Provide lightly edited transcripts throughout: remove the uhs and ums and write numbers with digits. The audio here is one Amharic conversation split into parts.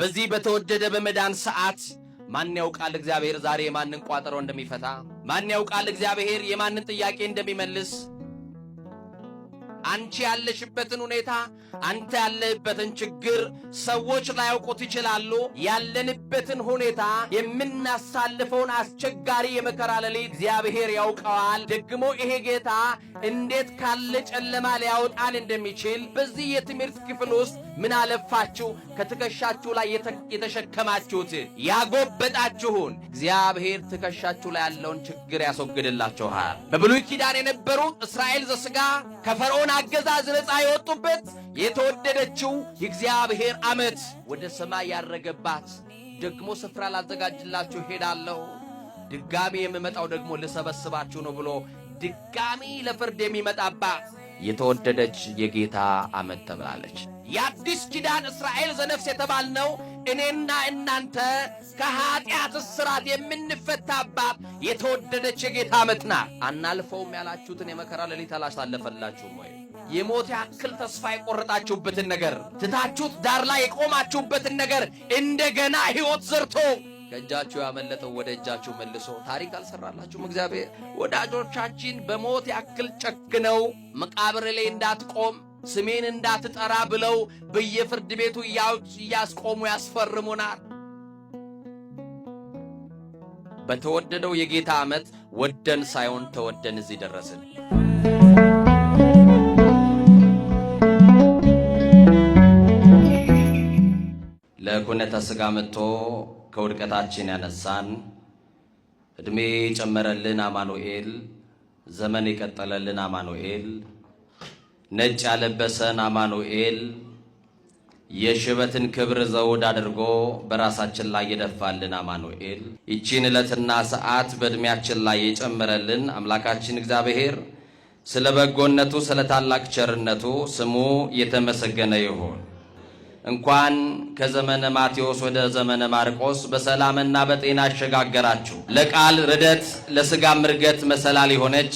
በዚህ በተወደደ በመዳን ሰዓት ማን ያውቃል እግዚአብሔር ዛሬ የማንን ቋጠሮ እንደሚፈታ? ማን ያውቃል እግዚአብሔር የማንን ጥያቄ እንደሚመልስ? አንቺ ያለሽበትን ሁኔታ፣ አንተ ያለህበትን ችግር ሰዎች ላያውቁት ይችላሉ። ያለንበትን ሁኔታ፣ የምናሳልፈውን አስቸጋሪ የመከራ ሌሊት እግዚአብሔር ያውቀዋል። ደግሞ ይሄ ጌታ እንዴት ካለ ጨለማ ሊያወጣን እንደሚችል በዚህ የትምህርት ክፍል ውስጥ ምን አለፋችሁ ከትከሻችሁ ላይ የተሸከማችሁት ያጎበጣችሁን እግዚአብሔር ትከሻችሁ ላይ ያለውን ችግር ያስወግድላችኋል። በብሉይ ኪዳን የነበሩ እስራኤል ዘሥጋ ከፈርዖን አገዛዝ ነፃ የወጡበት የተወደደችው የእግዚአብሔር ዓመት ወደ ሰማይ ያረገባት፣ ደግሞ ስፍራ ላዘጋጅላችሁ ሄዳለሁ፣ ድጋሚ የምመጣው ደግሞ ልሰበስባችሁ ነው ብሎ ድጋሚ ለፍርድ የሚመጣባት የተወደደች የጌታ ዓመት ተብላለች። የአዲስ ኪዳን እስራኤል ዘነፍስ የተባልነው እኔና እናንተ ከኃጢአት እስራት የምንፈታባት የተወደደች የጌታ ዓመት ናት። አናልፈውም ያላችሁትን የመከራ ሌሊት አላሳለፈላችሁም ወይ? የሞት ያክል ተስፋ የቆረጣችሁበትን ነገር፣ ትታችሁት ዳር ላይ የቆማችሁበትን ነገር እንደገና ሕይወት ዘርቶ ከእጃችሁ ያመለጠው ወደ እጃችሁ መልሶ ታሪክ አልሰራላችሁም እግዚአብሔር? ወዳጆቻችን በሞት ያክል ጨክነው መቃብር ላይ እንዳትቆም፣ ስሜን እንዳትጠራ ብለው በየፍርድ ቤቱ እያስቆሙ ያስፈርሙናል። በተወደደው የጌታ ዓመት ወደን ሳይሆን ተወደን እዚህ ደረስን። ለኩነተ ሥጋ መጥቶ ከውድቀታችን ያነሳን፣ ዕድሜ የጨመረልን አማኑኤል፣ ዘመን የቀጠለልን አማኑኤል፣ ነጭ ያለበሰን አማኑኤል፣ የሽበትን ክብር ዘውድ አድርጎ በራሳችን ላይ የደፋልን አማኑኤል፣ ይቺን ዕለትና ሰዓት በዕድሜያችን ላይ የጨመረልን አምላካችን እግዚአብሔር ስለ በጎነቱ፣ ስለ ታላቅ ቸርነቱ ስሙ የተመሰገነ ይሁን። እንኳን ከዘመነ ማቴዎስ ወደ ዘመነ ማርቆስ በሰላምና በጤና አሸጋገራችሁ። ለቃል ርደት ለሥጋ ምርገት መሰላል የሆነች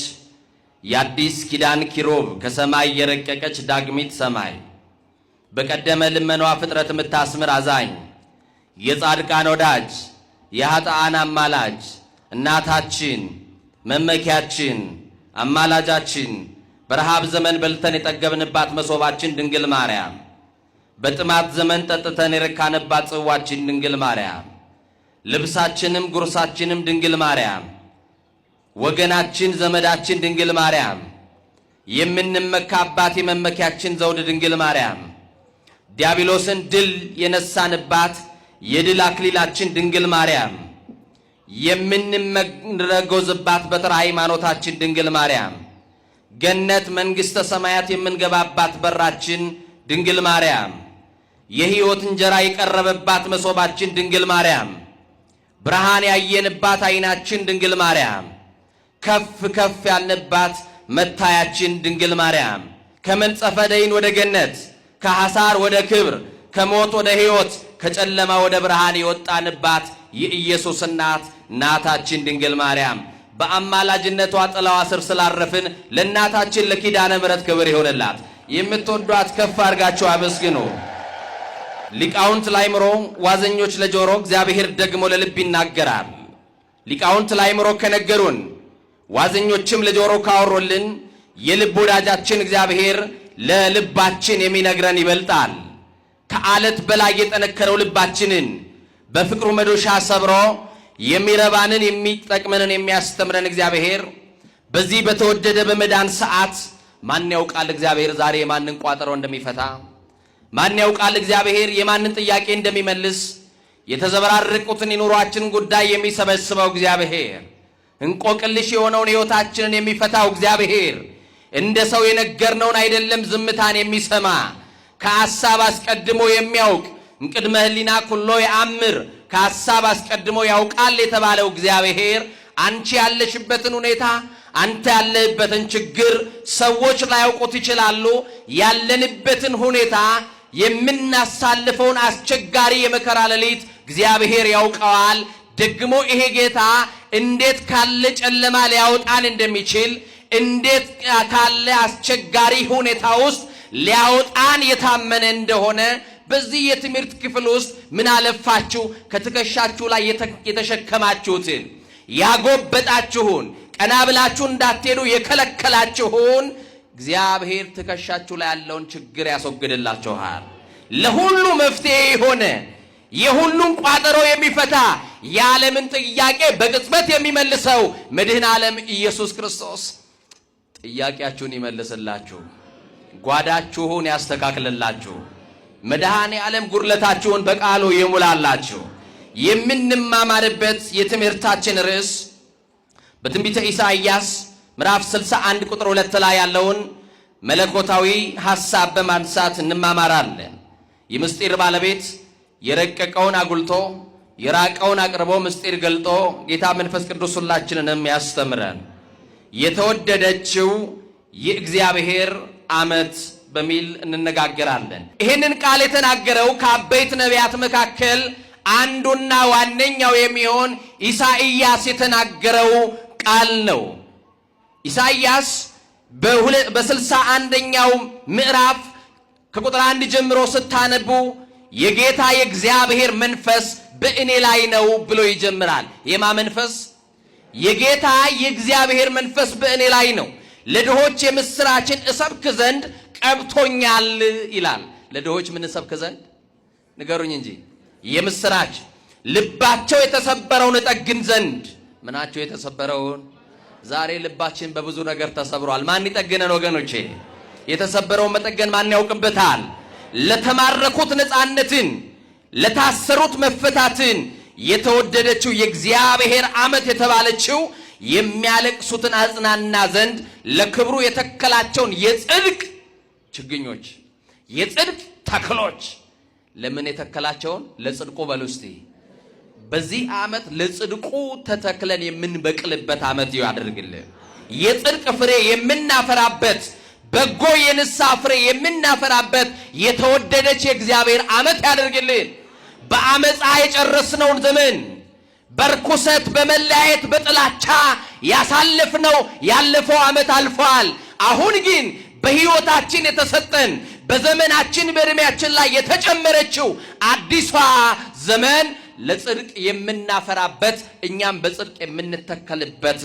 የአዲስ ኪዳን ኪሩብ፣ ከሰማይ የረቀቀች ዳግሚት ሰማይ፣ በቀደመ ልመኗ ፍጥረት የምታስምር አዛኝ፣ የጻድቃን ወዳጅ፣ የኃጥአን አማላጅ፣ እናታችን፣ መመኪያችን፣ አማላጃችን፣ በረሃብ ዘመን በልተን የጠገብንባት መሶባችን ድንግል ማርያም፣ በጥማት ዘመን ጠጥተን የረካንባት ጽዋችን ድንግል ማርያም፣ ልብሳችንም ጉርሳችንም ድንግል ማርያም፣ ወገናችን ዘመዳችን ድንግል ማርያም፣ የምንመካባት የመመኪያችን ዘውድ ድንግል ማርያም፣ ዲያብሎስን ድል የነሳንባት የድል አክሊላችን ድንግል ማርያም፣ የምንመረጎዝባት በትረ ሃይማኖታችን ድንግል ማርያም፣ ገነት መንግሥተ ሰማያት የምንገባባት በራችን ድንግል ማርያም፣ የሕይወት እንጀራ የቀረበባት መሶባችን ድንግል ማርያም፣ ብርሃን ያየንባት ዓይናችን ድንግል ማርያም፣ ከፍ ከፍ ያልንባት መታያችን ድንግል ማርያም፣ ከመንጸፈ ደይን ወደ ገነት፣ ከሐሳር ወደ ክብር፣ ከሞት ወደ ሕይወት፣ ከጨለማ ወደ ብርሃን የወጣንባት የኢየሱስ እናት እናታችን ድንግል ማርያም በአማላጅነቷ ጥላዋ ስር ስላረፍን ለእናታችን ለኪዳነ ምሕረት ክብር ይሆንላት። የምትወዷት ከፍ አድርጋችሁ አመስግኑ። ሊቃውንት ላይምሮ፣ ዋዘኞች ለጆሮ፣ እግዚአብሔር ደግሞ ለልብ ይናገራል። ሊቃውንት ላይምሮ ከነገሩን፣ ዋዘኞችም ለጆሮ ካወሩልን የልብ ወዳጃችን እግዚአብሔር ለልባችን የሚነግረን ይበልጣል። ከአለት በላይ የጠነከረው ልባችንን በፍቅሩ መዶሻ ሰብሮ የሚረባንን፣ የሚጠቅመንን የሚያስተምረን እግዚአብሔር በዚህ በተወደደ በመዳን ሰዓት ማን ያውቃል እግዚአብሔር ዛሬ የማንን ቋጠሮ እንደሚፈታ? ማን ያውቃል እግዚአብሔር የማንን ጥያቄ እንደሚመልስ? የተዘበራረቁትን የኑሯችንን ጉዳይ የሚሰበስበው እግዚአብሔር፣ እንቆቅልሽ የሆነውን ሕይወታችንን የሚፈታው እግዚአብሔር፣ እንደ ሰው የነገርነውን አይደለም ዝምታን የሚሰማ፣ ከሐሳብ አስቀድሞ የሚያውቅ፣ እምቅድመ ሕሊና ኩሎ የአምር፣ ከሐሳብ አስቀድሞ ያውቃል የተባለው እግዚአብሔር አንቺ ያለሽበትን ሁኔታ፣ አንተ ያለህበትን ችግር ሰዎች ላያውቁት ይችላሉ። ያለንበትን ሁኔታ፣ የምናሳልፈውን አስቸጋሪ የመከራ ሌሊት እግዚአብሔር ያውቀዋል። ደግሞ ይሄ ጌታ እንዴት ካለ ጨለማ ሊያወጣን እንደሚችል፣ እንዴት ካለ አስቸጋሪ ሁኔታ ውስጥ ሊያወጣን የታመነ እንደሆነ በዚህ የትምህርት ክፍል ውስጥ ምን አለፋችሁ ከትከሻችሁ ላይ የተሸከማችሁትን፣ ያጎበጣችሁን፣ ቀና ብላችሁ እንዳትሄዱ የከለከላችሁን እግዚአብሔር ትከሻችሁ ላይ ያለውን ችግር ያስወግድላችኋል። ለሁሉ መፍትሄ የሆነ፣ የሁሉን ቋጠሮ የሚፈታ፣ የዓለምን ጥያቄ በቅጽበት የሚመልሰው መድህን ዓለም ኢየሱስ ክርስቶስ ጥያቄያችሁን ይመልስላችሁ፣ ጓዳችሁን ያስተካክልላችሁ፣ መድኃኔ ዓለም ጉድለታችሁን በቃሉ ይሙላላችሁ። የምንማማርበት የትምህርታችን ርዕስ በትንቢተ ኢሳይያስ ምዕራፍ 61 ቁጥር 2 ላይ ያለውን መለኮታዊ ሐሳብ በማንሳት እንማማራለን። የምስጢር ባለቤት የረቀቀውን አጉልቶ፣ የራቀውን አቅርቦ፣ ምስጢር ገልጦ ጌታ መንፈስ ቅዱስ ሁላችንንም ያስተምረን። የተወደደችው የእግዚአብሔር ዓመት በሚል እንነጋገራለን። ይህንን ቃል የተናገረው ከአበይት ነቢያት መካከል አንዱና ዋነኛው የሚሆን ኢሳይያስ የተናገረው ቃል ነው። ኢሳይያስ በ61ኛው ምዕራፍ ከቁጥር 1 ጀምሮ ስታነቡ የጌታ የእግዚአብሔር መንፈስ በእኔ ላይ ነው ብሎ ይጀምራል። የማ መንፈስ? የጌታ የእግዚአብሔር መንፈስ በእኔ ላይ ነው፣ ለድሆች የምስራችን እሰብክ ዘንድ ቀብቶኛል ይላል። ለድሆች ምን እሰብክ ዘንድ? ንገሩኝ እንጂ። የምስራች። ልባቸው የተሰበረውን እጠግን ዘንድ። ምናቸው የተሰበረውን? ዛሬ ልባችን በብዙ ነገር ተሰብሯል። ማን ይጠግነን ወገኖቼ? የተሰበረውን መጠገን ማን ያውቅበታል? ለተማረኩት ነፃነትን፣ ለታሰሩት መፈታትን፣ የተወደደችው የእግዚአብሔር ዓመት የተባለችው የሚያለቅሱትን አጽናና ዘንድ ለክብሩ የተከላቸውን የጽድቅ ችግኞች፣ የጽድቅ ተክሎች። ለምን የተከላቸውን? ለጽድቁ በሉ እስቲ። በዚህ ዓመት ለጽድቁ ተተክለን የምንበቅልበት ዓመት ያደርግልን። የጽድቅ ፍሬ የምናፈራበት፣ በጎ የንስሐ ፍሬ የምናፈራበት የተወደደች የእግዚአብሔር ዓመት ያደርግልን። በአመፃ የጨረስነውን ዘመን፣ በርኩሰት፣ በመለያየት፣ በጥላቻ ያሳለፍነው ያለፈው ዓመት አልፏል። አሁን ግን በሕይወታችን የተሰጠን፣ በዘመናችን በዕድሜያችን ላይ የተጨመረችው አዲሷ ዘመን ለጽድቅ የምናፈራበት፣ እኛም በጽድቅ የምንተከልበት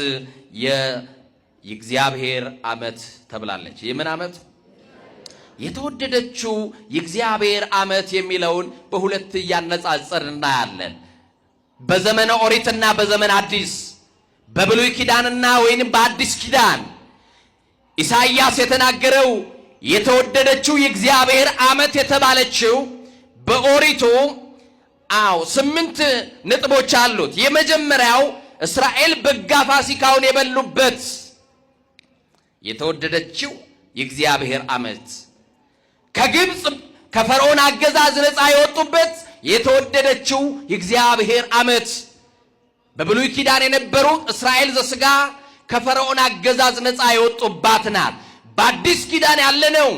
የእግዚአብሔር ዓመት ተብላለች። የምን ዓመት? የተወደደችው የእግዚአብሔር ዓመት የሚለውን በሁለት እያነጻጸር እናያለን። በዘመነ ኦሪትና በዘመን አዲስ፣ በብሉይ ኪዳንና ወይንም በአዲስ ኪዳን ኢሳይያስ የተናገረው የተወደደችው የእግዚአብሔር ዓመት የተባለችው በኦሪቱ አው 8 ነጥቦች አሉት። የመጀመሪያው እስራኤል በጋ ፋሲካውን የበሉበት የተወደደችው የእግዚአብሔር ዓመት፣ ከግብፅ ከፈርዖን አገዛዝ ነፃ የወጡበት የተወደደችው የእግዚአብሔር ዓመት። በብሉይ ኪዳን የነበሩ እስራኤል ዘስጋ ከፈርዖን አገዛዝ ነፃ የወጡባት ናት። በአዲስ ኪዳን ያለነው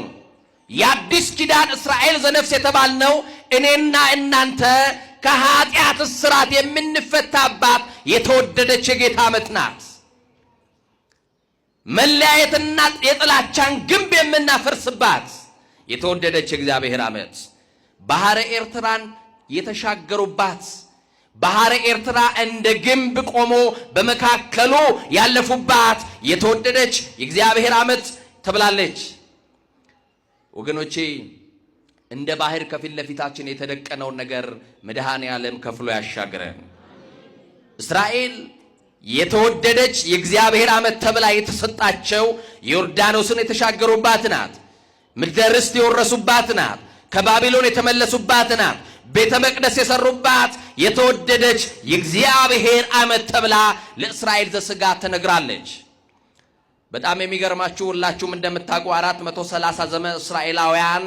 የአዲስ ኪዳን እስራኤል ዘነፍስ የተባልነው እኔና እናንተ ከኃጢአት እስራት የምንፈታባት የተወደደች የጌታ ዓመት ናት። መለያየትና የጥላቻን ግንብ የምናፈርስባት የተወደደች የእግዚአብሔር ዓመት፣ ባህረ ኤርትራን የተሻገሩባት፣ ባህረ ኤርትራ እንደ ግንብ ቆሞ በመካከሉ ያለፉባት የተወደደች የእግዚአብሔር ዓመት ተብላለች። ወገኖቼ፣ እንደ ባህር ከፊት ለፊታችን የተደቀነውን ነገር መድኃኔ ዓለም ከፍሎ ያሻግረን። እስራኤል የተወደደች የእግዚአብሔር ዓመት ተብላ የተሰጣቸው ዮርዳኖስን የተሻገሩባት ናት። ምድረ ርስት የወረሱባት ናት። ከባቢሎን የተመለሱባት ናት። ቤተ መቅደስ የሰሩባት የተወደደች የእግዚአብሔር ዓመት ተብላ ለእስራኤል ዘሥጋ ተነግራለች። በጣም የሚገርማችሁ ሁላችሁም እንደምታውቁ 430 ዘመን እስራኤላውያን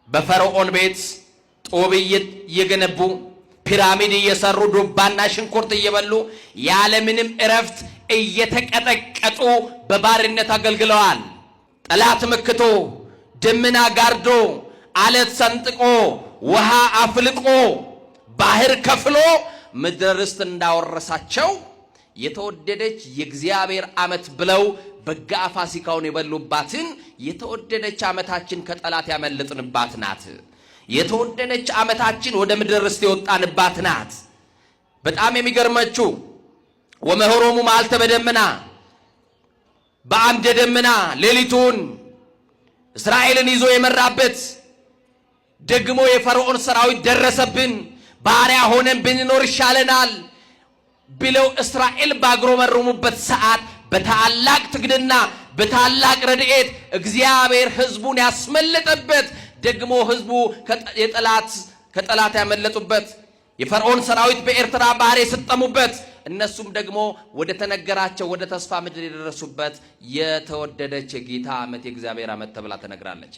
በፈርዖን ቤት ጡብ እየገነቡ፣ ፒራሚድ እየሰሩ፣ ዱባና ሽንኩርት እየበሉ፣ ያለምንም እረፍት እየተቀጠቀጡ በባርነት አገልግለዋል። ጠላት መክቶ፣ ደመና ጋርዶ፣ አለት ሰንጥቆ፣ ውሃ አፍልቆ፣ ባህር ከፍሎ ምድረ ርስት እንዳወረሳቸው የተወደደች የእግዚአብሔር ዓመት ብለው በጋ ፋሲካውን የበሉባትን የተወደደች ዓመታችን ከጠላት ያመለጥንባት ናት። የተወደደች ዓመታችን ወደ ምድር ርስት የወጣንባት ናት። በጣም የሚገርመችው ወመሆሮሙ መዓልተ በደመና በአምደ ደመና ሌሊቱን እስራኤልን ይዞ የመራበት ደግሞ የፈርዖን ሰራዊት ደረሰብን፣ ባሪያ ሆነን ብንኖር ይሻለናል ብለው እስራኤል ባጉረመረሙበት ሰዓት በታላቅ ትግልና በታላቅ ረድኤት እግዚአብሔር ሕዝቡን ያስመለጠበት ደግሞ ሕዝቡ የጠላት ያመለጡበት የፈርዖን ሰራዊት በኤርትራ ባህር የሰጠሙበት እነሱም ደግሞ ወደ ተነገራቸው ወደ ተስፋ ምድር የደረሱበት የተወደደች የጌታ ዓመት የእግዚአብሔር ዓመት ተብላ ተነግራለች።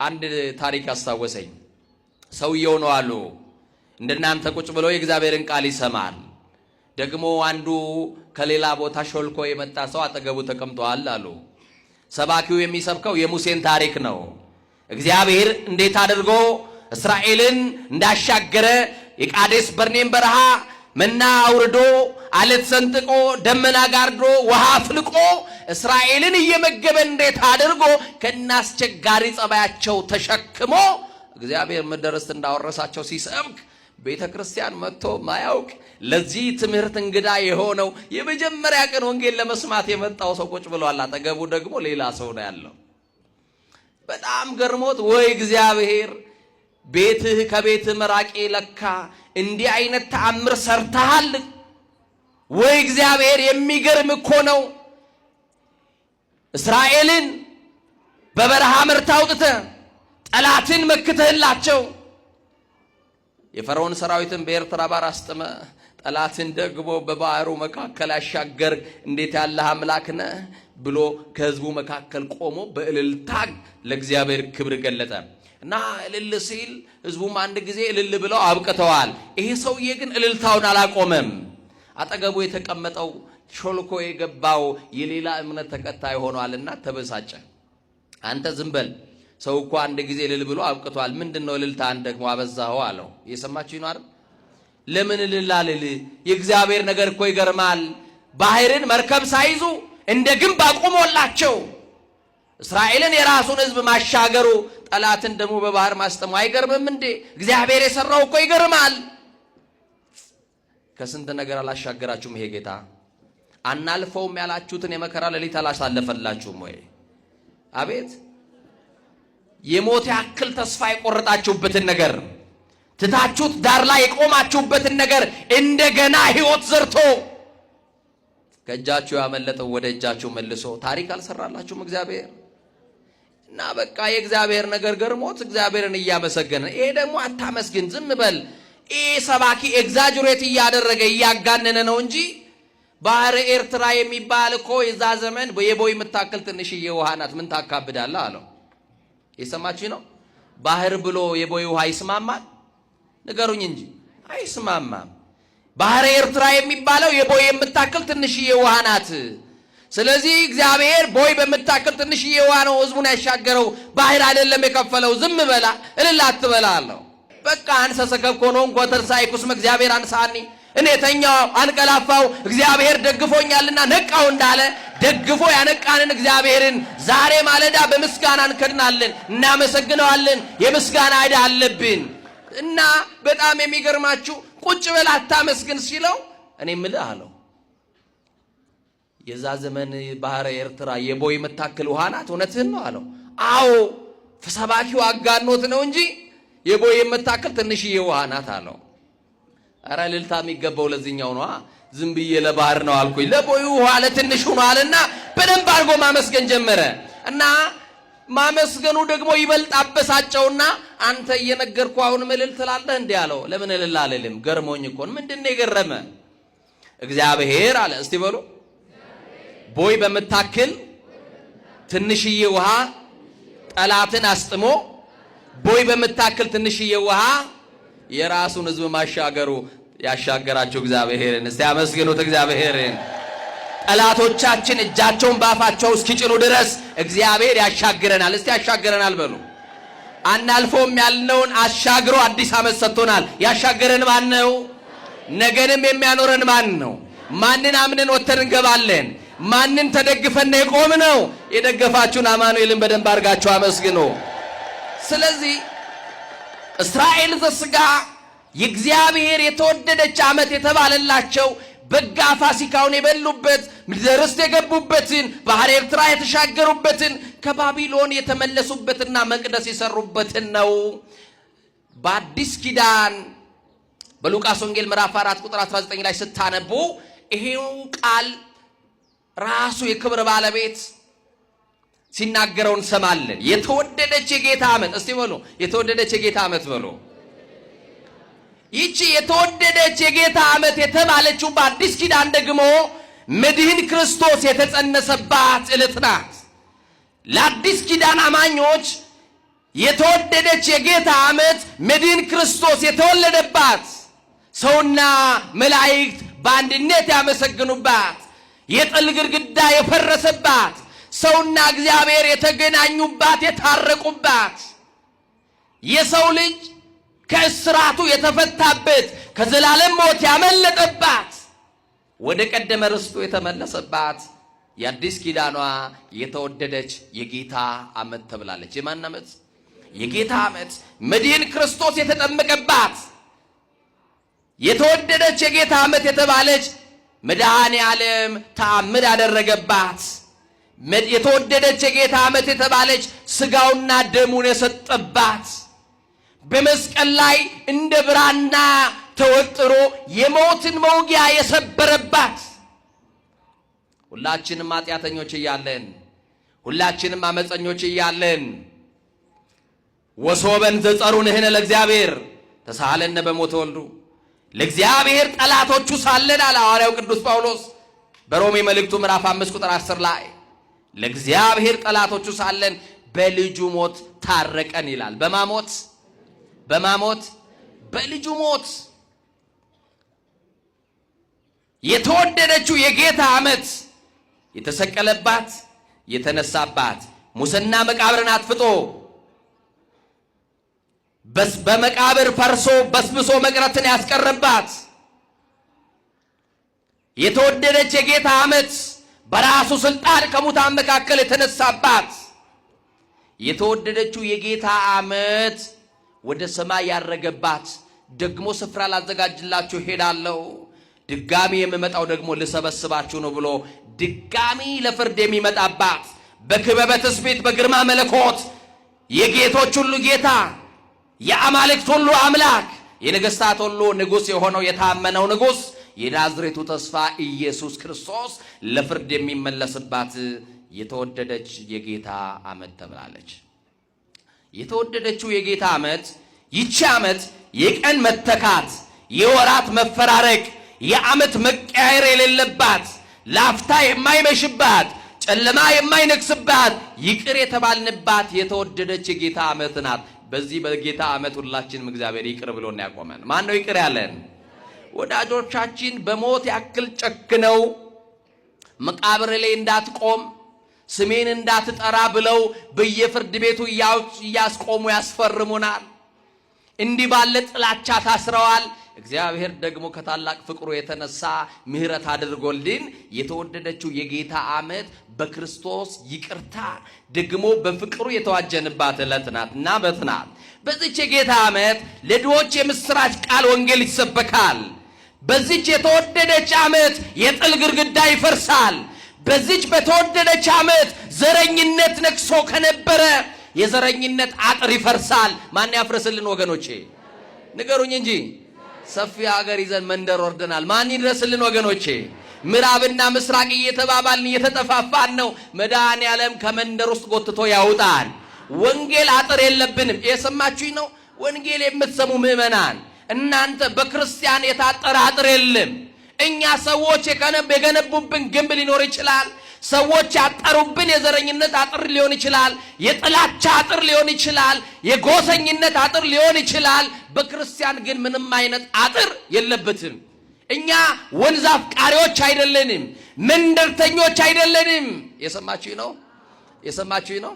አንድ ታሪክ አስታወሰኝ። ሰውየው ነው አሉ እንደናንተ ቁጭ ብሎ የእግዚአብሔርን ቃል ይሰማል። ደግሞ አንዱ ከሌላ ቦታ ሾልኮ የመጣ ሰው አጠገቡ ተቀምጧል አሉ። ሰባኪው የሚሰብከው የሙሴን ታሪክ ነው። እግዚአብሔር እንዴት አድርጎ እስራኤልን እንዳሻገረ የቃዴስ በርኔን በረሃ መና አውርዶ አለት ሰንጥቆ ደመና ጋርዶ ውሃ አፍልቆ እስራኤልን እየመገበ እንዴት አድርጎ ከናስቸጋሪ ጸባያቸው ተሸክሞ እግዚአብሔር ምድር ርስት እንዳወረሳቸው ሲሰብክ ቤተ ክርስቲያን መጥቶ ማያውቅ ለዚህ ትምህርት እንግዳ የሆነው የመጀመሪያ ቀን ወንጌል ለመስማት የመጣው ሰው ቁጭ ብሏል። አጠገቡ ደግሞ ሌላ ሰው ነው ያለው። በጣም ገርሞት ወይ እግዚአብሔር ቤትህ ከቤትህ መራቄ ለካ እንዲህ አይነት ተአምር ሰርተሃል። ወይ እግዚአብሔር የሚገርም እኮ ነው። እስራኤልን በበረሃ መርተህ አውጥተህ ጠላትን መክተህላቸው የፈርዖን ሰራዊትን በኤርትራ ባህር አስጥመ ጠላትን ደግሞ በባህሩ መካከል ያሻገር እንዴት ያለ አምላክ ነህ ብሎ ከህዝቡ መካከል ቆሞ በእልልታ ለእግዚአብሔር ክብር ገለጠ። እና እልል ሲል ህዝቡም አንድ ጊዜ እልል ብለው አብቅተዋል። ይሄ ሰውዬ ግን እልልታውን አላቆመም። አጠገቡ የተቀመጠው ሾልኮ የገባው የሌላ እምነት ተከታይ ሆኗልና ተበሳጨ። አንተ ዝም በል፣ ሰው እኮ አንድ ጊዜ እልል ብሎ አብቅቷል። ምንድን ነው እልልታን ደግሞ አበዛኸው አለው። እየሰማችሁ ነው አይደል? ለምን እልል አልል? የእግዚአብሔር ነገር እኮ ይገርማል። ባህርን መርከብ ሳይዙ እንደ ግንብ አቁሞላቸው እስራኤልን የራሱን ህዝብ ማሻገሩ ጠላትን ደግሞ በባህር ማስጠሙ አይገርምም እንዴ? እግዚአብሔር የሰራው እኮ ይገርማል። ከስንት ነገር አላሻገራችሁም? ይሄ ጌታ አናልፈውም ያላችሁትን የመከራ ሌሊት አላሳለፈላችሁም ወይ? አቤት የሞት ያክል ተስፋ የቆረጣችሁበትን ነገር ትታችሁት ዳር ላይ የቆማችሁበትን ነገር እንደገና ህይወት ዘርቶ ከእጃችሁ ያመለጠው ወደ እጃችሁ መልሶ ታሪክ አልሰራላችሁም እግዚአብሔር? እና በቃ የእግዚአብሔር ነገር ገርሞት እግዚአብሔርን እያመሰገነ፣ ይሄ ደግሞ አታመስግን ዝም በል፣ ይሄ ሰባኪ exaggerate እያደረገ እያጋነነ ነው እንጂ ባህረ ኤርትራ የሚባል እኮ የዛ ዘመን የቦይ የምታክል ትንሽዬ ውሃ ናት፣ ምን ታካብዳለህ አለው። የሰማችሁ ነው። ባህር ብሎ የቦይ ውሃ ይስማማል? ንገሩኝ እንጂ አይስማማም። ባህረ ኤርትራ የሚባለው የቦይ የምታክል ትንሽዬ ውሃ ናት። ስለዚህ እግዚአብሔር ቦይ በምታክል ትንሽዬ ውሃ ነው ህዝቡን ያሻገረው፣ ባህር አይደለም የከፈለው። ዝም በላ እልል አትበላ አለው። በቃ አንሰ ሰከብኮ ነው እንኳ ተንሳይኩ እስመ እግዚአብሔር አንሳኒ፣ እኔ ተኛው አንቀላፋው እግዚአብሔር ደግፎኛልና ነቃው እንዳለ ደግፎ ያነቃንን እግዚአብሔርን ዛሬ ማለዳ በምስጋና እንከድናለን፣ እናመሰግነዋለን። የምስጋና ዕዳ አለብን። እና በጣም የሚገርማችሁ ቁጭ በል አታመስግን ሲለው እኔ ምልህ አለው የዛ ዘመን ባህረ ኤርትራ የቦይ የምታክል ውሃ ናት፣ እውነትህን ነው አለው። አዎ ሰባኪው አጋኖት ነው እንጂ የቦይ የምታክል ትንሽዬ ውሃ ናት አለው። ኧረ እልልታ የሚገባው ለዚህኛው ነዋ። ዝም ብዬ ለባህር ነው አልኩኝ፣ ለቦዩ ውሃ ለትንሹ ነው አለና በደንብ አድርጎ ማመስገን ጀመረ። እና ማመስገኑ ደግሞ ይበልጥ አበሳጨውና አንተ እየነገርኩህ አሁንም እልል ትላለህ እንዲህ አለው። ለምን እልል አልልም? ገርሞኝ እኮ ነው። ምንድን ነው የገረመ? እግዚአብሔር አለ። እስቲ በሉ ቦይ በምታክል ትንሽዬ ውሃ ጠላትን አስጥሞ ቦይ በምታክል ትንሽዬ ውሃ የራሱን ሕዝብ ማሻገሩ ያሻገራቸው እግዚአብሔርን እስቲ አመስግኑት እግዚአብሔርን። ጠላቶቻችን እጃቸውን ባፋቸው እስኪጭኑ ድረስ እግዚአብሔር ያሻግረናል። እስቲ ያሻግረናል በሉ። አናልፎም ያልነውን አሻግሮ አዲስ ዓመት ሰጥቶናል። ያሻገረን ማን ነው? ነገንም የሚያኖረን ማን ነው? ማንን አምነን ወጥተን እንገባለን? ማንን ተደግፈን የቆምነው? የደገፋችሁን አማኑኤልን በደንብ አድርጋችሁ አመስግኑ። ስለዚህ እስራኤል ዘሥጋ የእግዚአብሔር የተወደደች ዓመት የተባለላቸው በጋ ፋሲካውን የበሉበት፣ ምድረ ርስት የገቡበትን፣ ባህር ኤርትራ የተሻገሩበትን፣ ከባቢሎን የተመለሱበትና መቅደስ የሰሩበትን ነው። በአዲስ ኪዳን በሉቃስ ወንጌል ምዕራፍ 4 ቁጥር 19 ላይ ስታነቡ ይሄው ቃል ራሱ የክብር ባለቤት ሲናገረው እንሰማለን። የተወደደች የጌታ ዓመት፣ እስቲ በሉ የተወደደች የጌታ ዓመት በሉ። ይቺ የተወደደች የጌታ ዓመት የተባለችው በአዲስ ኪዳን ደግሞ መድህን ክርስቶስ የተጸነሰባት ዕለት ናት። ለአዲስ ኪዳን አማኞች የተወደደች የጌታ ዓመት መድህን ክርስቶስ የተወለደባት፣ ሰውና መላእክት በአንድነት ያመሰግኑባት፣ የጥል ግድግዳ የፈረሰባት፣ ሰውና እግዚአብሔር የተገናኙባት፣ የታረቁባት፣ የሰው ልጅ ከእስራቱ የተፈታበት፣ ከዘላለም ሞት ያመለጠባት፣ ወደ ቀደመ ርስቱ የተመለሰባት የአዲስ ኪዳኗ የተወደደች የጌታ ዓመት ተብላለች። የማን ዓመት? የጌታ ዓመት። መድህን ክርስቶስ የተጠመቀባት የተወደደች የጌታ ዓመት የተባለች፣ መድኃኔ ዓለም ተአምር ያደረገባት የተወደደች የጌታ ዓመት የተባለች፣ ስጋውና ደሙን የሰጠባት፣ በመስቀል ላይ እንደ ብራና ተወጥሮ የሞትን መውጊያ የሰበረባት፣ ሁላችንም ኃጢአተኞች እያለን፣ ሁላችንም አመፀኞች እያለን፣ ወሶበን ዘጸሩ ንሕነ ለእግዚአብሔር ተሳሃለነ በሞተ ወልዱ፣ ለእግዚአብሔር ጠላቶቹ ሳለን አለ ሐዋርያው ቅዱስ ጳውሎስ በሮሜ መልእክቱ ምዕራፍ 5 ቁጥር 10 ላይ፣ ለእግዚአብሔር ጠላቶቹ ሳለን በልጁ ሞት ታረቀን ይላል። በማሞት በማሞት በልጁ ሞት። የተወደደችው የጌታ ዓመት የተሰቀለባት፣ የተነሳባት፣ ሙስና መቃብርን አጥፍቶ በመቃብር ፈርሶ በስብሶ መቅረትን ያስቀረባት የተወደደች የጌታ ዓመት፣ በራሱ ስልጣን ከሙታን መካከል የተነሳባት የተወደደችው የጌታ ዓመት፣ ወደ ሰማይ ያረገባት፣ ደግሞ ስፍራ ላዘጋጅላችሁ ሄዳለሁ፣ ድጋሚ የምመጣው ደግሞ ልሰበስባችሁ ነው ብሎ ድጋሚ ለፍርድ የሚመጣባት፣ በክበበ ትስብእት በግርማ መለኮት የጌቶች ሁሉ ጌታ፣ የአማልክት ሁሉ አምላክ፣ የነገስታት ሁሉ ንጉሥ የሆነው የታመነው ንጉሥ የናዝሬቱ ተስፋ ኢየሱስ ክርስቶስ ለፍርድ የሚመለስባት የተወደደች የጌታ ዓመት ተብላለች። የተወደደችው የጌታ ዓመት፣ ይቺ ዓመት የቀን መተካት፣ የወራት መፈራረቅ፣ የዓመት መቀያየር የሌለባት፣ ላፍታ የማይመሽባት፣ ጨለማ የማይነግስባት፣ ይቅር የተባልንባት የተወደደች የጌታ ዓመት ናት። በዚህ በጌታ ዓመት ሁላችንም እግዚአብሔር ይቅር ብሎን ያቆመን። ማን ነው ይቅር ያለን? ወዳጆቻችን በሞት ያክል ጨክነው መቃብር ላይ እንዳትቆም፣ ስሜን እንዳትጠራ ብለው በየፍርድ ቤቱ እያስቆሙ ያስፈርሙናል። እንዲህ ባለ ጥላቻ ታስረዋል። እግዚአብሔር ደግሞ ከታላቅ ፍቅሩ የተነሳ ምሕረት አድርጎልን የተወደደችው የጌታ ዓመት በክርስቶስ ይቅርታ ደግሞ በፍቅሩ የተዋጀንባት ዕለት ናት እና ዓመት ናት። በዚች የጌታ ዓመት ለድሆች የምስራች ቃል ወንጌል ይሰበካል። በዚች የተወደደች ዓመት የጥል ግድግዳ ይፈርሳል። በዚች በተወደደች ዓመት ዘረኝነት ነግሶ ከነበረ የዘረኝነት አጥር ይፈርሳል። ማን ያፍርስልን ወገኖቼ? ንገሩኝ እንጂ። ሰፊ ሀገር ይዘን መንደር ወርደናል። ማን ይድረስልን ወገኖቼ? ምዕራብና ምስራቅ እየተባባልን እየተጠፋፋን ነው። መድኃኔ ዓለም ከመንደር ውስጥ ጎትቶ ያውጣል። ወንጌል አጥር የለብንም። የሰማችሁኝ ነው። ወንጌል የምትሰሙ ምዕመናን እናንተ በክርስቲያን የታጠረ አጥር የለም። እኛ ሰዎች የገነቡብን ግንብ ሊኖር ይችላል። ሰዎች ያጠሩብን የዘረኝነት አጥር ሊሆን ይችላል። የጥላቻ አጥር ሊሆን ይችላል። የጎሰኝነት አጥር ሊሆን ይችላል። በክርስቲያን ግን ምንም አይነት አጥር የለበትም። እኛ ወንዝ አፍቃሪዎች አይደለንም። መንደርተኞች አይደለንም። የሰማችሁ ነው። የሰማችሁ ነው።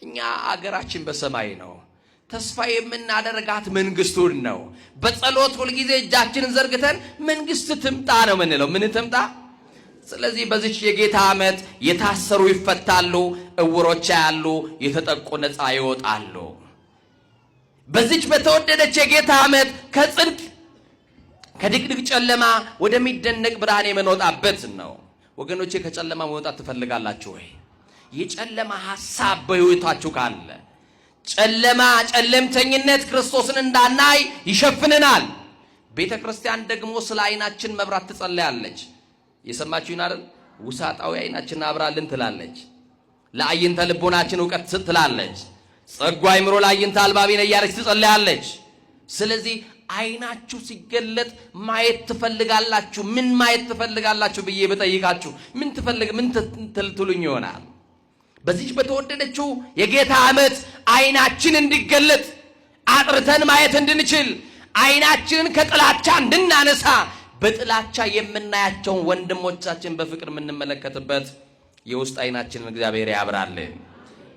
እኛ አገራችን በሰማይ ነው። ተስፋ የምናደርጋት መንግስቱን ነው። በጸሎት ሁልጊዜ እጃችንን ዘርግተን መንግስት ትምጣ ነው የምንለው። ምን ትምጣ? ስለዚህ በዚች የጌታ ዓመት የታሰሩ ይፈታሉ፣ እውሮች ያሉ፣ የተጠቁ ነፃ ይወጣሉ። በዚች በተወደደች የጌታ ዓመት ከጽድቅ ከድቅድቅ ጨለማ ወደሚደነቅ ብርሃን የምንወጣበት ነው። ወገኖቼ፣ ከጨለማ መውጣት ትፈልጋላችሁ ወይ? የጨለማ ሐሳብ በሕይወታችሁ ካለ፣ ጨለማ፣ ጨለምተኝነት ክርስቶስን እንዳናይ ይሸፍነናል። ቤተ ክርስቲያን ደግሞ ስለ ዓይናችን መብራት ትጸልያለች። የሰማችሁን አይደል? ውሳጣዊ ዓይናችን አብራልን ትላለች። ለአይንተ ልቦናችን እውቀት ትላለች። ጸጉ አይምሮ ለአይንተ አልባቢነ እያለች ትጸልያለች። ስለዚህ ዓይናችሁ ሲገለጥ ማየት ትፈልጋላችሁ። ምን ማየት ትፈልጋላችሁ ብዬ በጠይቃችሁ ምን ትፈልግ ምን ትሉኝ ይሆናል? በዚች በተወደደችው የጌታ ዓመት ዓይናችን እንዲገለጥ፣ አጥርተን ማየት እንድንችል፣ ዓይናችንን ከጥላቻ እንድናነሳ፣ በጥላቻ የምናያቸውን ወንድሞቻችን በፍቅር የምንመለከትበት የውስጥ ዓይናችንን እግዚአብሔር ያብራልን።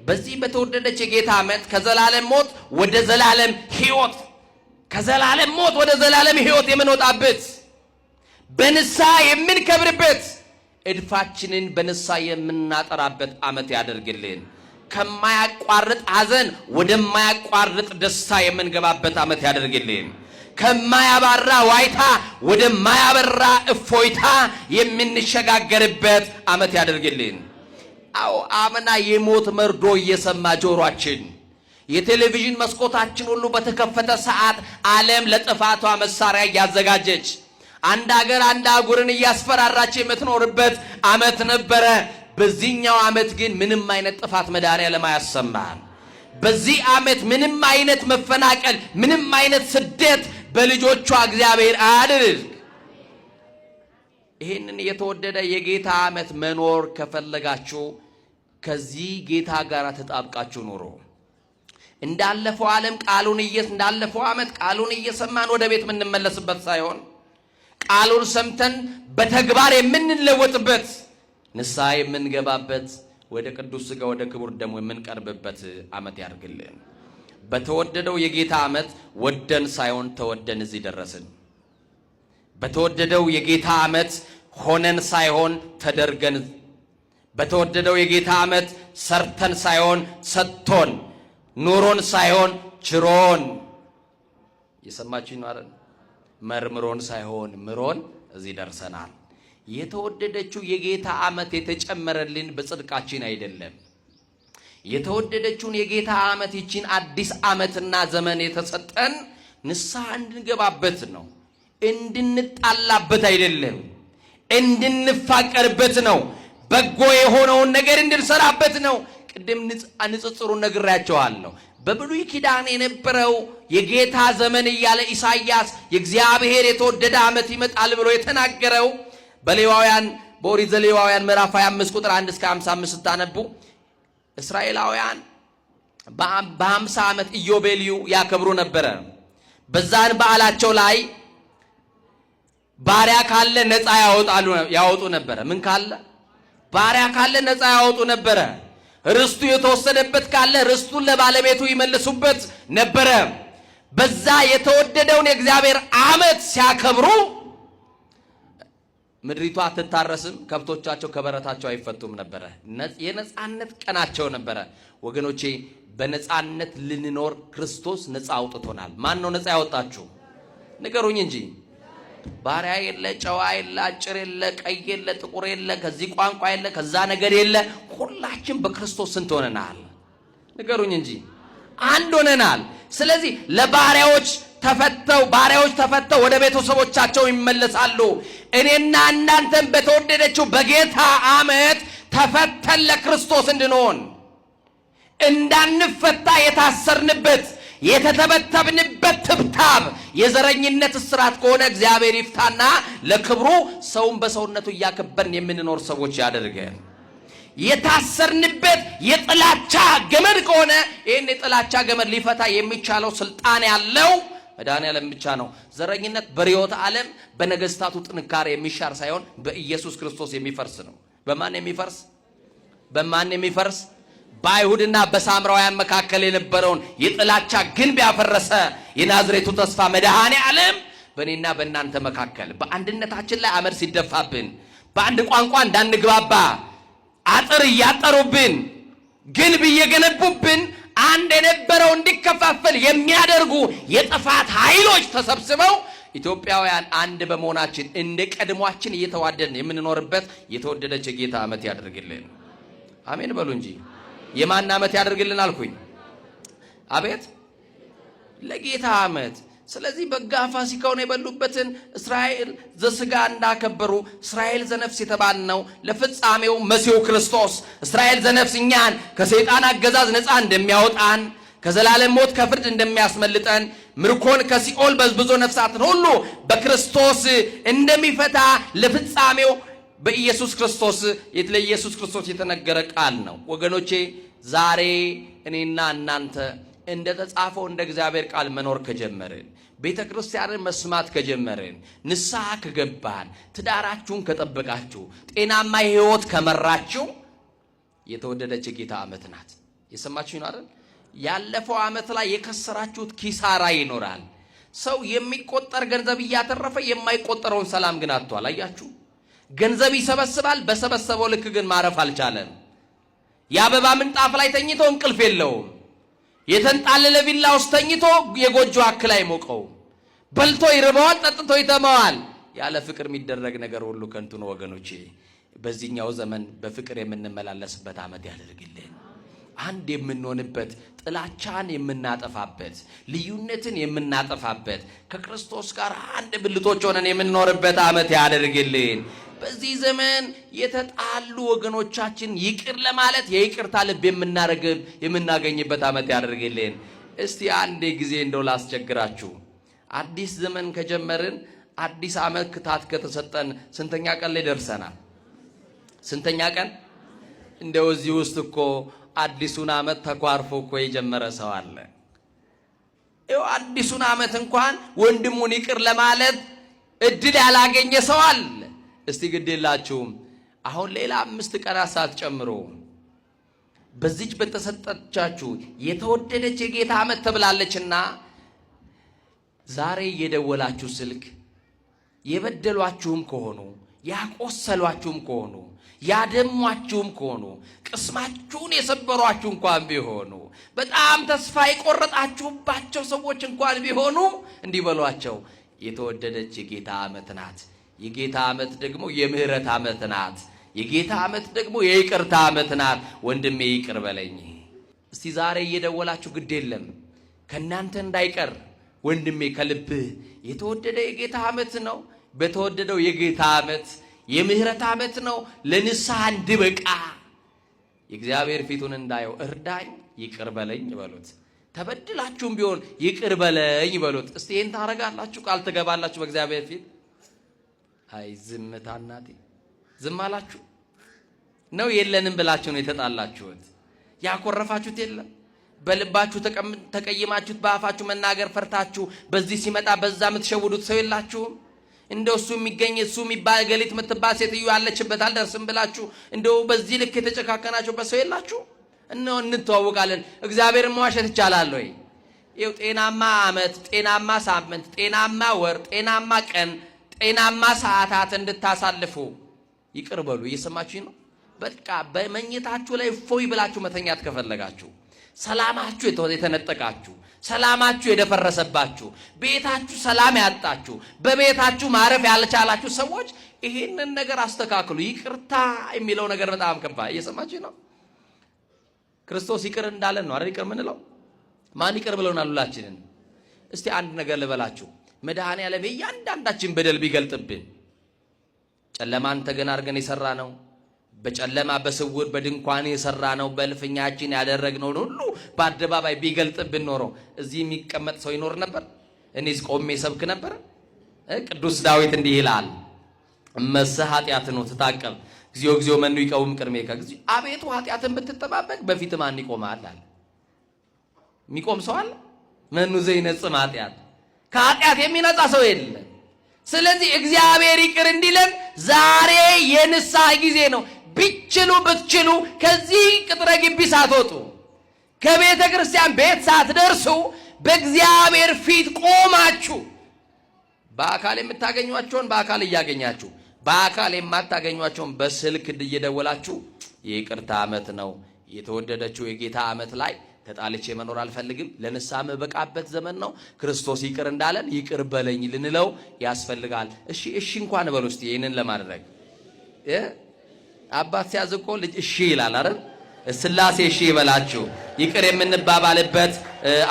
በዚህ በተወደደች የጌታ ዓመት ከዘላለም ሞት ወደ ዘላለም ሕይወት፣ ከዘላለም ሞት ወደ ዘላለም ሕይወት የምንወጣበት፣ በንስሐ የምንከብርበት፣ እድፋችንን በንስሐ የምናጠራበት ዓመት ያደርግልን። ከማያቋርጥ ሐዘን ወደማያቋርጥ ደስታ የምንገባበት ዓመት ያደርግልን። ከማያባራ ዋይታ ወደማያበራ እፎይታ የምንሸጋገርበት ዓመት ያደርግልን። አዎ፣ አምና የሞት መርዶ እየሰማ ጆሯችን፣ የቴሌቪዥን መስኮታችን ሁሉ በተከፈተ ሰዓት፣ ዓለም ለጥፋቷ መሳሪያ እያዘጋጀች፣ አንድ አገር አንድ አህጉርን እያስፈራራች የምትኖርበት ዓመት ነበረ። በዚህኛው ዓመት ግን ምንም አይነት ጥፋት መድኃኔዓለም አያሰማን። በዚህ ዓመት ምንም አይነት መፈናቀል፣ ምንም አይነት ስደት በልጆቿ እግዚአብሔር አያድርግ። ይህንን የተወደደ የጌታ ዓመት መኖር ከፈለጋችሁ ከዚህ ጌታ ጋር ተጣብቃችሁ ኑሩ። እንዳለፈው ዓመት ቃሉን እየሰማን ወደ ቤት የምንመለስበት ሳይሆን ቃሉን ሰምተን በተግባር የምንለወጥበት፣ ንስሐ የምንገባበት፣ ወደ ቅዱስ ሥጋ ወደ ክቡር ደሙ የምንቀርብበት ዓመት ያድርግልን። በተወደደው የጌታ ዓመት ወደን ሳይሆን ተወደን እዚህ ደረስን። በተወደደው የጌታ ዓመት ሆነን ሳይሆን ተደርገን፣ በተወደደው የጌታ ዓመት ሰርተን ሳይሆን ሰጥቶን፣ ኑሮን ሳይሆን ችሮን፣ የሰማችሁ ነው አይደል? መርምሮን ሳይሆን ምሮን እዚህ ደርሰናል። የተወደደችው የጌታ ዓመት የተጨመረልን በጽድቃችን አይደለም። የተወደደችውን የጌታ ዓመት፣ ይቺን አዲስ ዓመትና ዘመን የተሰጠን ንስሐ እንድንገባበት ነው። እንድንጣላበት አይደለም። እንድንፋቀርበት ነው። በጎ የሆነውን ነገር እንድንሰራበት ነው። ቅድም ንጽጽሩን ነግሬያቸዋለሁ። በብሉይ ኪዳን የነበረው የጌታ ዘመን እያለ ኢሳይያስ የእግዚአብሔር የተወደደ ዓመት ይመጣል ብሎ የተናገረው፣ በሌዋውያን፣ በኦሪት ዘሌዋውያን ምዕራፍ 25 ቁጥር 1 እስከ 55 ስታነቡ፣ እስራኤላውያን በ50 ዓመት ኢዮቤልዩ ያከብሩ ነበረ። በዛን በዓላቸው ላይ ባሪያ ካለ ነፃ ያወጣሉ ያወጡ ነበረ። ምን ካለ? ባሪያ ካለ ነፃ ያወጡ ነበረ። ርስቱ የተወሰደበት ካለ ርስቱን ለባለቤቱ ይመልሱበት ነበረ። በዛ የተወደደውን የእግዚአብሔር ዓመት ሲያከብሩ ምድሪቷ አትታረስም፣ ከብቶቻቸው ከበረታቸው አይፈቱም ነበረ። የነፃነት ቀናቸው ነበረ። ወገኖቼ፣ በነፃነት ልንኖር ክርስቶስ ነፃ አውጥቶናል። ማን ነው ነፃ ያወጣችሁ? ንገሩኝ እንጂ። ባሪያ የለ፣ ጨዋ የለ፣ አጭር የለ፣ ቀይ የለ፣ ጥቁር የለ፣ ከዚህ ቋንቋ የለ፣ ከዛ ነገድ የለ። ሁላችን በክርስቶስ ስንት ሆነናል? ንገሩኝ እንጂ። አንድ ሆነናል። ስለዚህ ለባሪያዎች ተፈተው ባሪያዎች ተፈተው ወደ ቤተሰቦቻቸው ይመለሳሉ። እኔና እናንተም በተወደደችው በጌታ ዓመት ተፈተን ለክርስቶስ እንድንሆን፣ እንዳንፈታ የታሰርንበት፣ የተተበተብንበት ትብታብ የዘረኝነት እስራት ከሆነ እግዚአብሔር ይፍታና ለክብሩ ሰውን በሰውነቱ እያከበርን የምንኖር ሰዎች ያደርገን። የታሰርንበት የጥላቻ ገመድ ከሆነ ይህን የጥላቻ ገመድ ሊፈታ የሚቻለው ስልጣን ያለው መድኃኔዓለም ብቻ ነው። ዘረኝነት በርዕዮተ ዓለም በነገስታቱ ጥንካሬ የሚሻር ሳይሆን በኢየሱስ ክርስቶስ የሚፈርስ ነው። በማን የሚፈርስ? በማን የሚፈርስ? በአይሁድና በሳምራውያን መካከል የነበረውን የጥላቻ ግንብ ያፈረሰ የናዝሬቱ ተስፋ መድኃኔ ዓለም በእኔና በእናንተ መካከል በአንድነታችን ላይ አመድ ሲደፋብን፣ በአንድ ቋንቋ እንዳንግባባ አጥር እያጠሩብን፣ ግንብ እየገነቡብን፣ አንድ የነበረው እንዲከፋፈል የሚያደርጉ የጥፋት ኃይሎች ተሰብስበው ኢትዮጵያውያን አንድ በመሆናችን እንደ ቀድሟችን እየተዋደድን የምንኖርበት የተወደደች የጌታ ዓመት ያደርግልን። አሜን በሉ እንጂ። የማን ዓመት ያደርግልን አልኩኝ? አቤት ለጌታ ዓመት። ስለዚህ በጋ ፋሲካውን የበሉበትን እስራኤል ዘስጋ እንዳከበሩ እስራኤል ዘነፍስ የተባልነው ለፍጻሜው መሲሁ ክርስቶስ እስራኤል ዘነፍስ እኛን ከሰይጣን አገዛዝ ነፃ እንደሚያወጣን፣ ከዘላለም ሞት ከፍርድ እንደሚያስመልጠን፣ ምርኮን ከሲኦል በዝብዞ ነፍሳትን ሁሉ በክርስቶስ እንደሚፈታ ለፍጻሜው በኢየሱስ ክርስቶስ ለኢየሱስ ክርስቶስ የተነገረ ቃል ነው። ወገኖቼ፣ ዛሬ እኔና እናንተ እንደ ተጻፈው እንደ እግዚአብሔር ቃል መኖር ከጀመርን፣ ቤተ ክርስቲያንን መስማት ከጀመርን፣ ንስሐ ከገባን፣ ትዳራችሁን ከጠበቃችሁ፣ ጤናማ ሕይወት ከመራችሁ የተወደደች የጌታ ዓመት ናት። የሰማችሁ ነው አይደል? ያለፈው ዓመት ላይ የከሰራችሁት ኪሳራ ይኖራል። ሰው የሚቆጠር ገንዘብ እያተረፈ የማይቆጠረውን ሰላም ግን አጥቷል። አያችሁ? ገንዘብ ይሰበስባል፣ በሰበሰበው ልክ ግን ማረፍ አልቻለም። የአበባ ምንጣፍ ላይ ተኝቶ እንቅልፍ የለውም። የተንጣለለ ቪላ ውስጥ ተኝቶ የጎጆ አክል አይሞቀውም። በልቶ ይርበዋል፣ ጠጥቶ ይተማዋል። ያለ ፍቅር የሚደረግ ነገር ሁሉ ከንቱ ነው ወገኖቼ። በዚህኛው ዘመን በፍቅር የምንመላለስበት ዓመት ያደርግልን። አንድ የምንሆንበት፣ ጥላቻን የምናጠፋበት፣ ልዩነትን የምናጠፋበት፣ ከክርስቶስ ጋር አንድ ብልቶች ሆነን የምንኖርበት ዓመት ያደርግልን። በዚህ ዘመን የተጣሉ ወገኖቻችን ይቅር ለማለት የይቅርታ ልብ የምናገኝበት ዓመት ያደርግልን። እስቲ አንዴ ጊዜ እንደው ላስቸግራችሁ። አዲስ ዘመን ከጀመርን፣ አዲስ ዓመት ክታት ከተሰጠን ስንተኛ ቀን ላይ ደርሰናል? ስንተኛ ቀን? እንደው እዚህ ውስጥ እኮ አዲሱን ዓመት ተኳርፎ እኮ የጀመረ ሰው አለ። ይኸው አዲሱን ዓመት እንኳን ወንድሙን ይቅር ለማለት እድል ያላገኘ ሰው አለ። እስቲ ግድ የላችሁም፣ አሁን ሌላ 5 ቀናት ሳትጨምሩ በዚች በተሰጠቻችሁ የተወደደች የጌታ ዓመት ተብላለችና ዛሬ እየደወላችሁ ስልክ የበደሏችሁም ከሆኑ፣ ያቆሰሏችሁም ከሆኑ፣ ያደሟችሁም ከሆኑ፣ ቅስማችሁን የሰበሯችሁ እንኳን ቢሆኑ፣ በጣም ተስፋ የቆረጣችሁባቸው ሰዎች እንኳን ቢሆኑ እንዲህ በሏቸው፣ የተወደደች የጌታ ዓመት ናት። የጌታ ዓመት ደግሞ የምህረት ዓመት ናት። የጌታ ዓመት ደግሞ የይቅርታ ዓመት ናት። ወንድሜ ይቅር በለኝ። እስቲ ዛሬ እየደወላችሁ ግድ የለም ከእናንተ እንዳይቀር፣ ወንድሜ ከልብህ የተወደደ የጌታ ዓመት ነው። በተወደደው የጌታ ዓመት የምህረት ዓመት ነው። ለንስሐ እንድበቃ የእግዚአብሔር ፊቱን እንዳየው እርዳኝ፣ ይቅር በለኝ በሉት። ተበድላችሁም ቢሆን ይቅር በለኝ በሉት። እስቲ ይህን ታረጋላችሁ? ቃል ትገባላችሁ በእግዚአብሔር ፊት? አይ ዝምታ እናቴ፣ ዝም አላችሁ ነው? የለንም ብላችሁ ነው የተጣላችሁት? ያኮረፋችሁት የለም? በልባችሁ ተቀይማችሁት በአፋችሁ መናገር ፈርታችሁ በዚህ ሲመጣ በዛ የምትሸውዱት ሰው የላችሁም? እንደው እሱ የሚገኝ እሱ የሚባል ገሊት የምትባል ሴትዮ ያለችበት አልደርስም ብላችሁ እንደው በዚህ ልክ የተጨካከናችሁበት ሰው የላችሁ? እነሆ እንተዋወቃለን። እግዚአብሔርን መዋሸት ይቻላል ወይ? ይኸው ጤናማ ዓመት፣ ጤናማ ሳምንት፣ ጤናማ ወር፣ ጤናማ ቀን፣ ጤናማ ሰዓታት እንድታሳልፉ ይቅር በሉ። እየሰማችሁ ነው? በቃ በመኝታችሁ ላይ እፎይ ብላችሁ መተኛት ከፈለጋችሁ፣ ሰላማችሁ የተነጠቃችሁ፣ ሰላማችሁ የደፈረሰባችሁ፣ ቤታችሁ ሰላም ያጣችሁ፣ በቤታችሁ ማረፍ ያልቻላችሁ ሰዎች ይሄንን ነገር አስተካክሉ። ይቅርታ የሚለው ነገር በጣም ከባድ። እየሰማችሁ ነው? ክርስቶስ ይቅር እንዳለን ነው አይደል? ይቅር የምንለው ማን ይቅር ብለውናል? ሁላችንን። እስቲ አንድ ነገር ልበላችሁ። መድኃኔዓለም የእያንዳንዳችን በደል ቢገልጥብን፣ ጨለማን ተገን አድርገን የሰራ ነው፣ በጨለማ በስውር በድንኳን የሰራ ነው፣ በእልፍኛችን ያደረግነውን ሁሉ በአደባባይ ቢገልጥብን ኖሮ እዚህ የሚቀመጥ ሰው ይኖር ነበር? እኔስ ቆሜ ሰብክ ነበር? ቅዱስ ዳዊት እንዲህ ይላል፣ እመሰ ኃጢአት ነው ትታቀብ እግዚኦ እግዚኦ መኑ ይቀውም ቅድሜከ፣ እግዚኦ አቤቱ ኃጢአትን ብትጠባበቅ በፊት ማን ይቆማል አለ። የሚቆም ሰው አለ? መኑ ዘይነጽም ኃጢአት፣ ከኃጢአት የሚነጻ ሰው የለም። ስለዚህ እግዚአብሔር ይቅር እንዲለን ዛሬ የንስሐ ጊዜ ነው። ቢችሉ ብትችሉ ከዚህ ቅጥረ ግቢ ሳትወጡ፣ ከቤተ ክርስቲያን ቤት ሳትደርሱ በእግዚአብሔር ፊት ቆማችሁ በአካል የምታገኟቸውን በአካል እያገኛችሁ፣ በአካል የማታገኟቸውን በስልክ እየደወላችሁ የይቅርታ ዓመት ነው። የተወደደችው የጌታ ዓመት ላይ ተጣልቼ መኖር አልፈልግም። ለንስሐ የምበቃበት ዘመን ነው። ክርስቶስ ይቅር እንዳለን ይቅር በለኝ ልንለው ያስፈልጋል። እሺ እሺ እንኳን በሉ እስቲ ይህንን ለማድረግ አባት ሲያዝ እኮ ልጅ እሺ ይላል አይደል? ስላሴ እሺ ይበላችሁ። ይቅር የምንባባልበት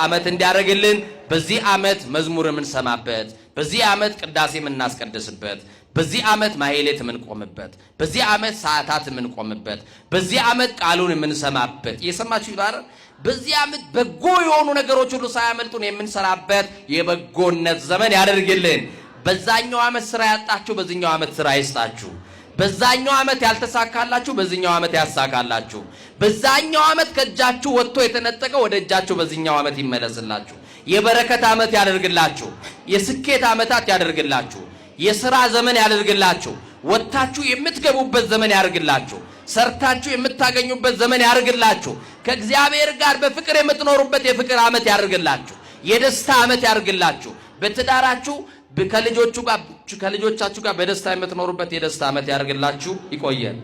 ዓመት እንዲያደርግልን፣ በዚህ ዓመት መዝሙር የምንሰማበት፣ በዚህ ዓመት ቅዳሴ የምናስቀድስበት፣ በዚህ ዓመት ማህሌት የምንቆምበት፣ በዚህ ዓመት ሰዓታት የምንቆምበት፣ በዚህ ዓመት ቃሉን የምንሰማበት፣ እየሰማችሁ ይባረ፣ በዚህ ዓመት በጎ የሆኑ ነገሮች ሁሉ ሳያመልጡን የምንሰራበት የበጎነት ዘመን ያደርግልን። በዛኛው ዓመት ስራ ያጣችሁ በዚህኛው ዓመት ስራ ይስጣችሁ። በዛኛው ዓመት ያልተሳካላችሁ በዚህኛው ዓመት ያሳካላችሁ። በዛኛው ዓመት ከእጃችሁ ወጥቶ የተነጠቀ ወደ እጃችሁ በዚህኛው ዓመት ይመለስላችሁ። የበረከት ዓመት ያደርግላችሁ። የስኬት ዓመታት ያደርግላችሁ። የሥራ ዘመን ያደርግላችሁ። ወጥታችሁ የምትገቡበት ዘመን ያደርግላችሁ። ሰርታችሁ የምታገኙበት ዘመን ያደርግላችሁ። ከእግዚአብሔር ጋር በፍቅር የምትኖሩበት የፍቅር ዓመት ያደርግላችሁ። የደስታ ዓመት ያደርግላችሁ። በትዳራችሁ ከልጆቻችሁ ጋር በደስታ የምትኖሩበት የደስታ ዓመት ያደርግላችሁ። ይቆየን።